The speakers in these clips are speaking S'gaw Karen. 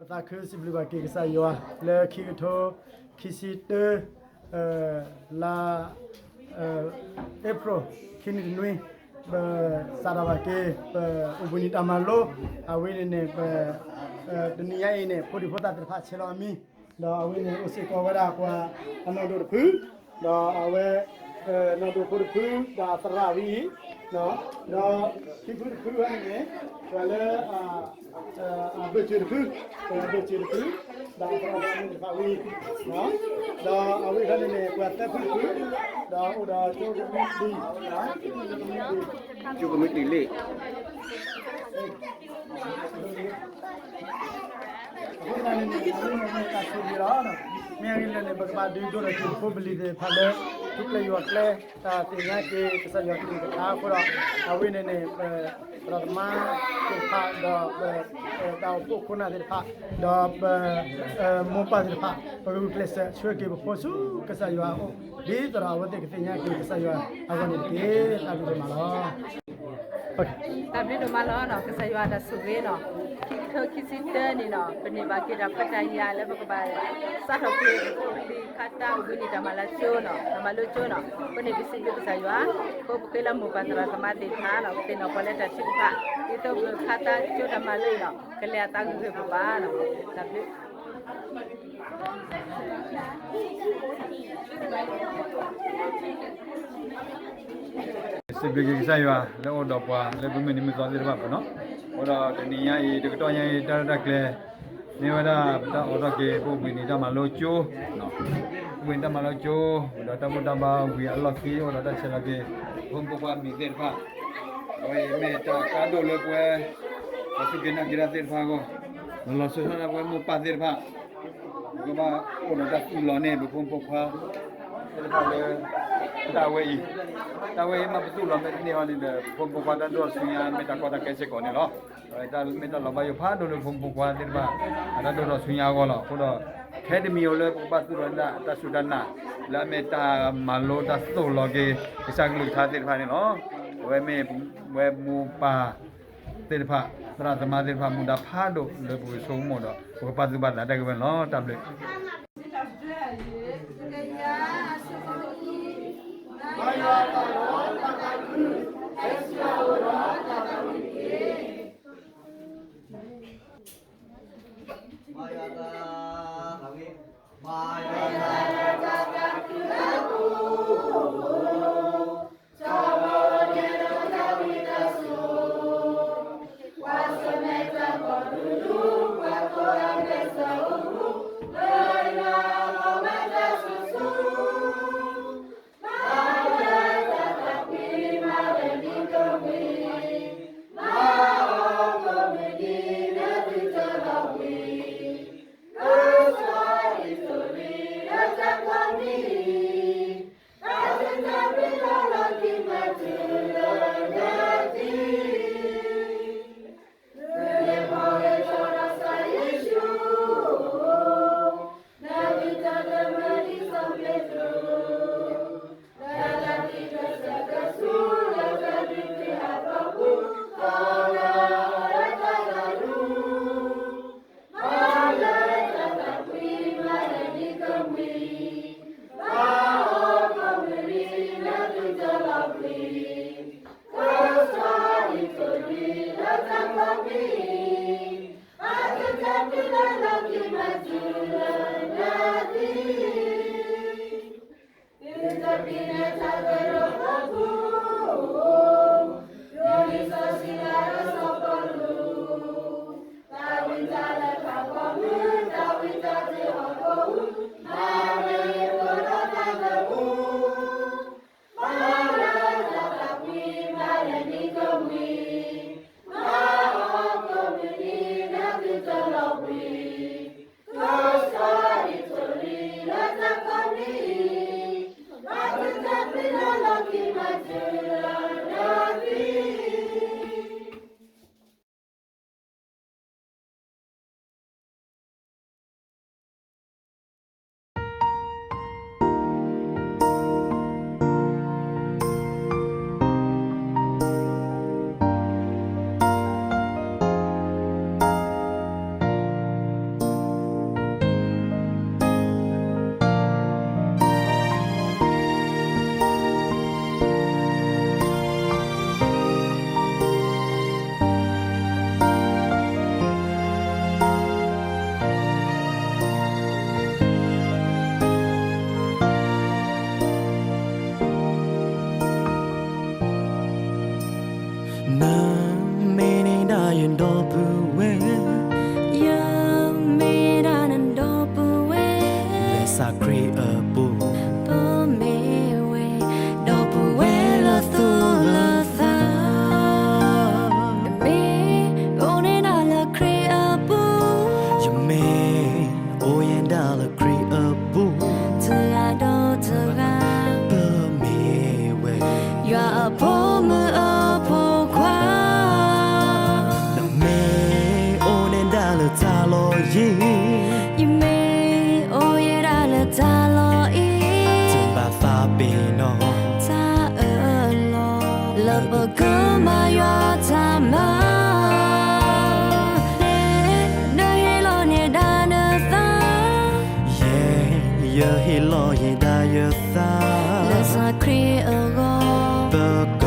ပသးခုစံးဘျုးဘၣ်က့ၤကစၢ်ယွၤ လၢခံကထိခံဆံတၢ လါ April ခံနံၣ်တနွံ ပစးထီၣ်ဘၣ်က့ၤ ပအိၣ်ဘှံးနံၤတၢ်မၤလိ အဝဲန့ၣ်န့ၣ် ပ တနံၤညါအံၤန့ၣ် ဖိဒံဖိသၣ်သ့ၣ်တဖၣ်ဆဲးလီၤအမံၤ ဒီးအဝဲန့ၣ်အိၣ်စ့ၢ်ကီးဝဲဒၣ်ပှၤအနီၢ်ဒိၣ်တဖု ဒီးအဝဲ နီၢ်ဒိၣ်ဖိတဖု ဒီးအသရၣ်ဝံၤအံၤ ဒီးခံဖုတဖုဝဲန့ၣ်န့ၣ် ပှၤလၢ အဘၢၣ်စၢၤတဖု ပှၤဘၢၣ်စၢၤတဖု ဒီးအသရၣ်ဝံၤအံၤတဖၣ်ဝံၤ ဒီးအဝဲခါန့ၣ်န့ၣ် ပှၤသၢဖုတဖု ဒီးအိၣ်ဒီးကၠိကမံးတံာ် ကၠိကမံးတံာ်လံ အဃိသတးန့ၣ်န့ၣ် အဝဲန့ၣ်မ့ၢ်တၢ်ဆိၣ်ဂ့ၤလီၤ. မ့ၢ်အဂ့ၢ်လၢန့ၣ် ပကဘၣ်ဒုးဒိၣ်ထီၣ်က့ၤဖိပလံၤသ့ၣ်တဖၣ်လၢ ထူကျဲယွၤကျဲ တၢ်သ့ၣ်ညါက့ၤကစၢ်ယွၤကလုၢ်ကထါအဃိဒီး အဝဲန့ၣ်န့ၣ် ပသရၣ်သမါသ့ၣ်တဖၣ် ဒီးပ တၢ်အိၣ်ဖှိၣ်ခိၣ်နၢ်သ့ၣ်တဖၣ် ဒီးပ မိၢ်ပၢ်သ့ၣ်တဖၣ် ပကဂုာ်ကျဲးစၢးဆှၢက့ၤပဖိဆူကစၢ်ယွၤအအိၣ် ဒ်သိးဒီးအဝဲသ့ၣ်ကသ့ၣ်ညါက့ၤကစၢ်ယွၤအဂီၢ်န့ၣ်တက့ၢ်. တၢ်ဘျုးဒိၣ်မးလီၤ. တၢ်ဘျုးဒိၣ်မးလီၤနီၤ ကစၢ်ယွၤတၢ်ဆိၣ်ဂ့ၤနီၤ ခံကထိခံဆံတၢန့ၣ်နီၤ ပန့ၢ်ဘၣ်က့ၤတၢ်ခွဲးတၢ်ယာ်လၢပကဘၣ် စးထီၣ်က့ၤပဖိပလံၤခါတၢ်အိၣ်ဘှံးနံၤတၢ်မၤလၢကၠိနီၤ တၢ်မၤလိကၠိနီၤ အဃိန့ၣ် ပစံးဘျုးကစၢ်ယွၤ အဃိပဃ့လၢမိၢ်ပၢ်သရၣ်သမါသ့ၣ်တဖၣ်နီၤ ပသ့ၣ်နီၣ်ပှၤလၢတၢ်ထုကဖၣ် ဒ်သိးပခါတၢ်ကၠိတၢ်မၤလိအံၤနီၤ ကလဲၤအသးဂုာ်ဂုာ်ပူၤဘၣ်နီၤ တၢ်ဘျုး စံးဘျုးက့ၤကစၢ်ယွၤ လၢအိၣ်ဒီးပှၤလၢပမုၢ်နံၤမုၢ်သီသ့ၣ်တဖၣ်ပူၤနီၤ အိၣ်ဒီးတနံၤညါအံၤ တကတီၢ်ညါအံၤ တၢ်ရဲၣ်တၢ်ကျဲၤ မ့ၢ်ဝဲဒၣ်ပတၢ်အိးထီၣ်က့ၤ ပအိၣ်ဘှံးနံၤတၢ်မၤလိကၠိ ပအိၣ်ဘှံးနံၤတၢ်မၤလိကၠိ ဒီးတၢ်ဘူၣ်တၢ်ဘါဝံၤအလီၢ်ခံ အိၣ်ဒီးတၢ်ဆဲးလီၤက့ၤ ဖိမုၣ်ဖိခွါအမံၤသ့ၣ်တဖၣ် အဝဲအံၤမ့ၢ်တၢ်ကါဒိၣ်လၢပဝဲ ပှၤစူၢ်က့ၤနာ်က့ၤတၢ်သ့ၣ်တဖၣ်အဂီၢ် လီၤဆီဒၣ်တၢ်ပဝဲမိၢ်ပၢ်သ့ၣ်တဖၣ် ပကဘၣ်အိၣ်ဒီးတၢ်သူၣ်လီၤန့ၣ် ပဖိမုၣ်ဖိခွါသ့ၣ်တဖၣ်လၢ တၢ်ဝဲအံၤ တၢ်ဝဲအံၤမ့ၢ်ပသူၣ်လီၤမ့ၢ်တန့ၢ်အီၤန့ၣ်ဒီး ပဖိမုၣ်ဖိခွါတၢ်ဒိၣ်ထီၣ်ဆူညါ မ့ၢ်တၢ်ကီတၢ်ခဲစ့ၢ်ကီးန့ၣ်လီၤ. အဝဲမ့ၢ်တၢ်လီၤဘၣ်ယိၣ်ဖးဒိၣ်လၢပဖိမုၣ်ဖိခွါသ့ၣ်တဖၣ် အတၢ်ဒိၣ်ထီၣ်ဆူညါအဂီၢ်လီၤ. အဃိဒီး ခဲတမံၤဧိၤလၢပကဘၣ်သူၣ်လီၤဒၣ်တၢ်စူၢ်တၢ်နာ် လၢအမ့ၢ်တၢ်မၤလိတၢ်သိၣ်လီၤက့ၤ ကစၢ်ကလုၢ်ကထါသ့ၣ်တဖၣ်န့ၣ်လီၤ. အဝဲမ့ၢ်ဝဲမိၢ်ပၢ် သ့ၣ်တဖၣ် သရၣ်သမါသ့ၣ်တဖၣ် မူဒါဖးဒိၣ်လၢပကဆိကမိၣ်ဒီး ပကပာ်သူၣ်ပာ်သးတၢ်ဂ့ၢ်ဝဲန့ၣ်လီၤ. တၢ်ဘျုး လီၤယံၤ, ယမ့ၢ်အိၣ်ယဲဒၣ်လၢတၢ်လီၢ်အံၤ, တဘၣ်သးပ့ၤနီၣ်, တၢ်အၢၣ်လီၤ, လၢပကမၤယွၤတၢ်မၤ, နဟ့ၣ်လီၤန့ၢ်ဒၣ်နသး, ယဲ, ယဟ့ၣ်လီၤယဲဒၣ်ယသး, လၢကစၢ်ခရံာ်အဂီၢ်, ပက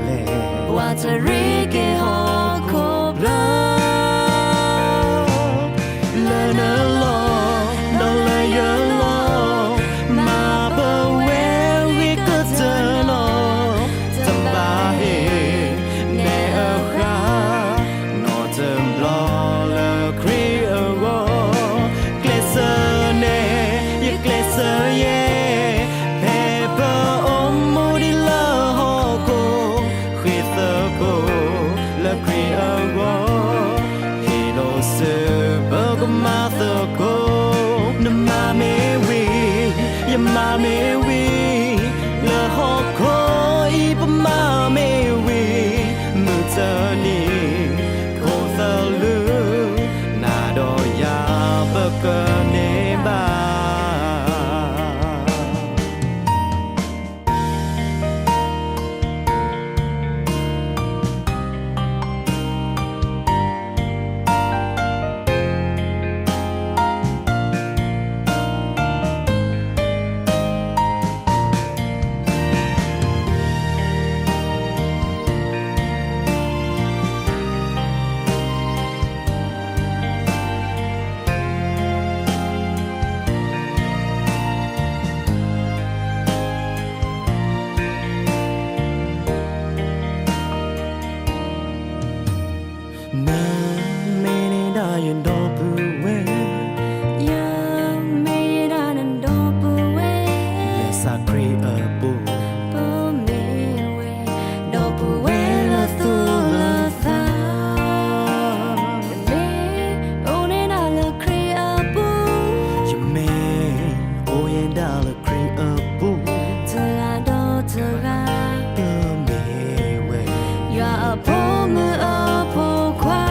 လဲၤ, ပှၤတရ့က့ၤဟီၣ်ခိၣ်ဖျၢၣ် လၢနလီၢ်, ဒီးလၢယလီၢ်, မၤပဝဲဝံၤကတၢၢ်လီၤ, တဘၣ်ဟ့ၣ်, နဲအဃၣ်, နီတဘျီလၢခရံာ်အဂီၢ်, ကျဲးစၢးနဲ, ယကျဲးစၢးယဲ, ဖဲပအိၣ်မူဒံးလၢဟီၣ်ခိၣ်, ဃ့ၢ်သကိး, လၢခရံာ်အဂီၢ်, ဟ့ၣ်လိာ်စုပကမၤသကိး, နမၤမ့ၢ်ဝံၤ, ယမၤမ့ၢ်ဝံၤ, လၢဟီၣ်ခိၣ်အံၤပမၤမ့ၢ်ဝံၤ, မုၢ်တနံၤ, ခိၣ်သလုး, နၤဒီးယၤပကန့ၢ်ဘၣ် နမ့ၢ်န့ၢ်ဒၣ်ယဒီပုၢ်ဝဲၢ်, ယမ့ၢ်ဒၣ်နဒီပုၢ်ဝဲၢ်, လၢကစၢ်ခရံာ်အပူၤ, ပမ့ၢ်ဝဲ, ဒီပုၢ်ဝဲၢ်လၢသူၣ်လၢသး, ယမ့ၢ်အိၣ်န့ၢ်ဒၣ်လၢခရံာ်အပူၤ, ယမ့ၢ်အိၣ်ယဲဒၣ်လၢခရံာ်အပူၤ, တဂၤဒီးတဂၤ, ပမ့ၢ်ဝဲ, ယွၤအဖိမုၣ်အဖိခွါ,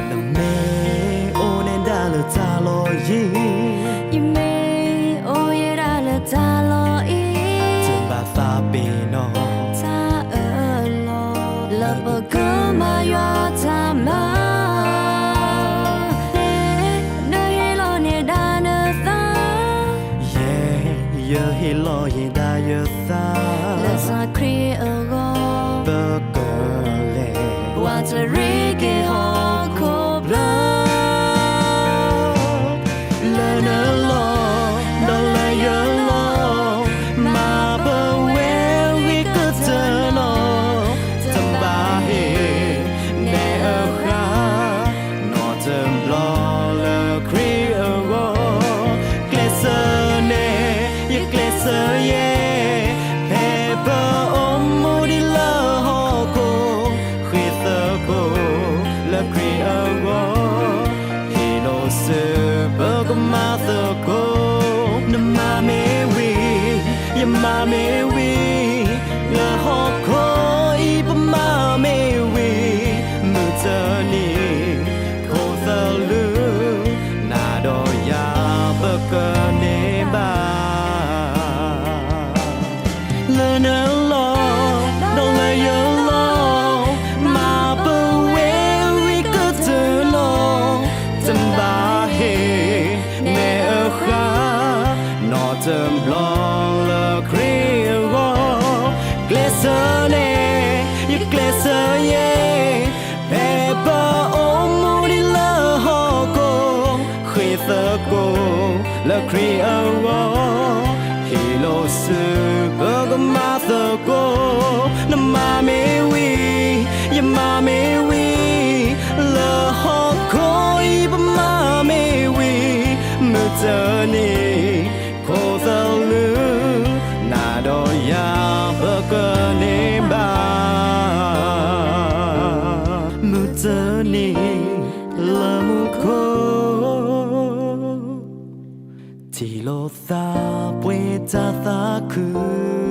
နမ့ၢ်အိၣ်န့ၢ်ဒၣ်လၢတၢ်လီၢ်ယံၤ, ယမ့ၢ်အိၣ်ယဲဒၣ်လၢတၢ်လီၢ်အံၤ, တဘၣ်သးပ့ၤနီၣ်, တၢ်အၢၣ်လီၤ, လၢပကမၤယွၤတၢ်မၤ, နဟ့ၣ်လီၤန့ၢ်ဒၣ်နသး, ယဲ, ယဟ့ၣ်လီၤယဲဒၣ်ယသး, လၢကစၢ်ခရံာ်အဂီၢ်, ပကလဲၤ, ပှၤတရ့က့ၤဟီၣ်ခိၣ်ဖျၢၣ် လၢနလီၢ်, ဒီးလၢယလီၢ်, မၤပဝဲဝံၤကတၢၢ်လီၤ, တဘၣ်ဟ့ၣ်, နဲအဃၣ်, နီတဘျီလၢခရံာ်အဂီၢ်, ကျဲးစၢးနဲ, ယကျဲးစၢးယဲ, ဖဲပအိၣ်မူဒံးလၢဟီၣ်ခိၣ်, ဃ့ၢ်သကိး, လၢခရံာ်အဂီၢ်, ဟ့ၣ်လိာ်စုပကမၤသကိး, နမၤမ့ၢ်ဝံၤ, ယမၤမ့ၢ်ဝံၤ, လၢဟီၣ်ခိၣ်အံၤပမၤမ့ၢ်ဝံၤ, မုၢ်တနံၤ, ခိၣ်သလုး, နၤဒီးယၤပကန့ၢ်ဘၣ် လၢနလီၢ်, ဒီးလၢယလီၢ်, မၤပဝဲဝံၤကတၢၢ်လီၤ, တဘၣ်ဟ့ၣ်, နဲအဃၣ်, နီတဘျီလၢခရံာ်အဂီၢ်, ကျဲးစၢးနဲ, ယကျဲးစၢးယဲ, ဖဲပအိၣ်မူဒံးလၢဟီၣ်ခိၣ်, ဃ့ၢ်သကိး, လၢခရံာ်အဂီၢ်, ဟ့ၣ်လိာ်စုပကမၤသကိး, နမၤမ့ၢ်ဝံၤ, ယမၤမ့ၢ်ဝံၤ, လၢဟီၣ်ခိၣ်အံၤပမၤမ့ၢ်ဝံၤ, မုၢ်တနံၤ, ခိၣ်သလုး, နၤဒီးယၤပကန့ၢ်ဘၣ် မုၢ်တနံၤ, လၢမူခိၣ်, ထံၣ်လိာ်သးပှဲၤတၢ်သးခု